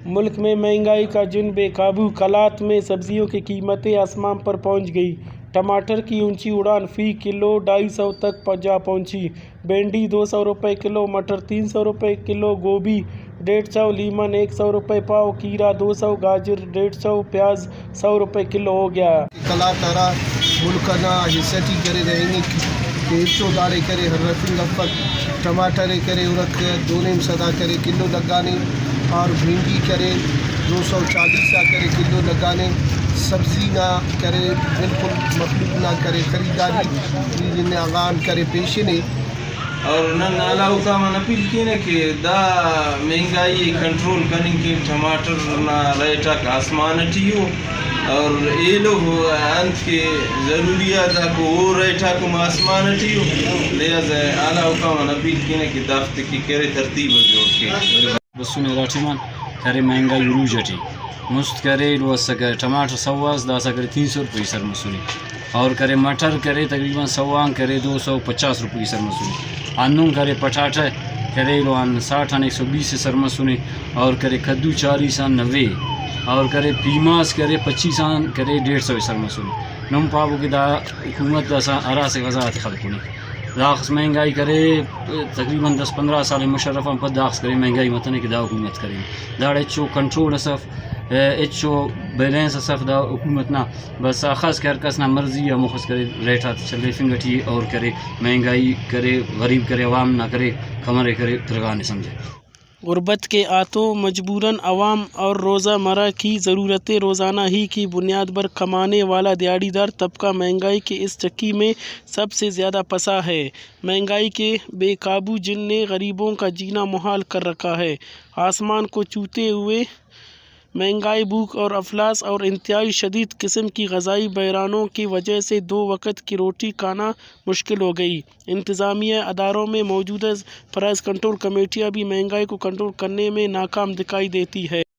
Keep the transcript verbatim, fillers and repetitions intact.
ملک میں مہنگائی کا جن بے قابو، قلات میں سبزیوں کی قیمتیں آسمان پر پہنچ گئی۔ ٹماٹر کی اونچی اڑان، فی کلو ڈھائی سو تک پہنچا پہنچی۔ بھنڈی دو سو روپے کلو، مٹر تین سو روپے کلو، گوبھی ڈیڑھ سو، لیمن ایک سو روپے پاؤ، کھیرا دو سو، گاجر ڈیڑھ سو، پیاز سو روپے کلو ہو گیا۔ قلات ہرا ملک نا حصہ ٹی کرے رہینگک، کہ ہچو داڑے کرے ہرفنگ افک۔ ٹماٹر ءِ کرے ہرک دو نیم سد آ کرے کلو لگانے، اور بھنڈی کرے دو سو چالیس آ کرے کلو لگانے۔ سبزی نا کرے بالکل مخلوق نا کرے خریداری، ای جن آغان کرے پیشنے۔ اور نن اعلیٰ حکام آن اپیل کینہ کہ دا مہنگائی ءِ کنٹرول کننگ کن۔ ٹماٹر نا ریٹ آک آسمان اٹی ءُ، اور ایلو انت کہ ضروریات آکو او ریٹ آکم آسمان اٹی ءُ، لہٰذا اعلیٰ حکام آن اپیل کینہ کہ دافتے کہ کرے ترتیب اس جوڑ کے۔ بسنے ہرا ٹائم آن کرے مہنگائی عروج اٹی مست کرے، ایلو اسکہ ٹماٹر سو آ ئس، داسہ کرے تین سو روپے سر مسنے۔ اور کرے مٹر کرے تقریباً سو آن کرے دو سو پچاس روپے سر مسنے۔ ہندن کرے پٹاٹہ کرے ایلو آن ساٹھ آن ایک سو بیس سر مسنے، اور کرے کدو چالیس آن نوے، اور کرے پیماز کرے پچیس آن کرے ڈیڑھ سو سر مسنے۔ نم پابو کہ دا حکومت داسہ ہرا اسہ غذا تے خلکنے۔ داخس مہنگائی کرے، تقریباً دس پندرہ سال مشرف آن پد داخس کرے مہنگائی متنے کہ دا حکومت کرے۔ داڑے ہچو کنٹرول اس اف، ہچو بیلنس اس اف دا حکومت نا۔ بس اخس کہ ہر کس نا مرضی ہموخس کرے، ریٹ آتے چلیفنگ ٹی اور کرے، مہنگائی کرے، غریب کرے، عوام نا کرے، کمرے کرے، ترغانے سمجھے۔ غربت کے ہاتھوں مجبوراً عوام اور روزمرہ کی ضرورتیں روزانہ ہی کی بنیاد پر کمانے والا دیہڑی دار طبقہ مہنگائی کے اس چکی میں سب سے زیادہ پھنسا ہے۔ مہنگائی کے بے قابو جن نے غریبوں کا جینا محال کر رکھا ہے۔ آسمان کو چھوتے ہوئے مہنگائی، بھوک اور افلاس اور انتہائی شدید قسم کی غذائی بحرانوں کی وجہ سے دو وقت کی روٹی کھانا مشکل ہو گئی۔ انتظامیہ اداروں میں موجودہ پرائس کنٹرول کمیٹیاں بھی مہنگائی کو کنٹرول کرنے میں ناکام دکھائی دیتی ہے۔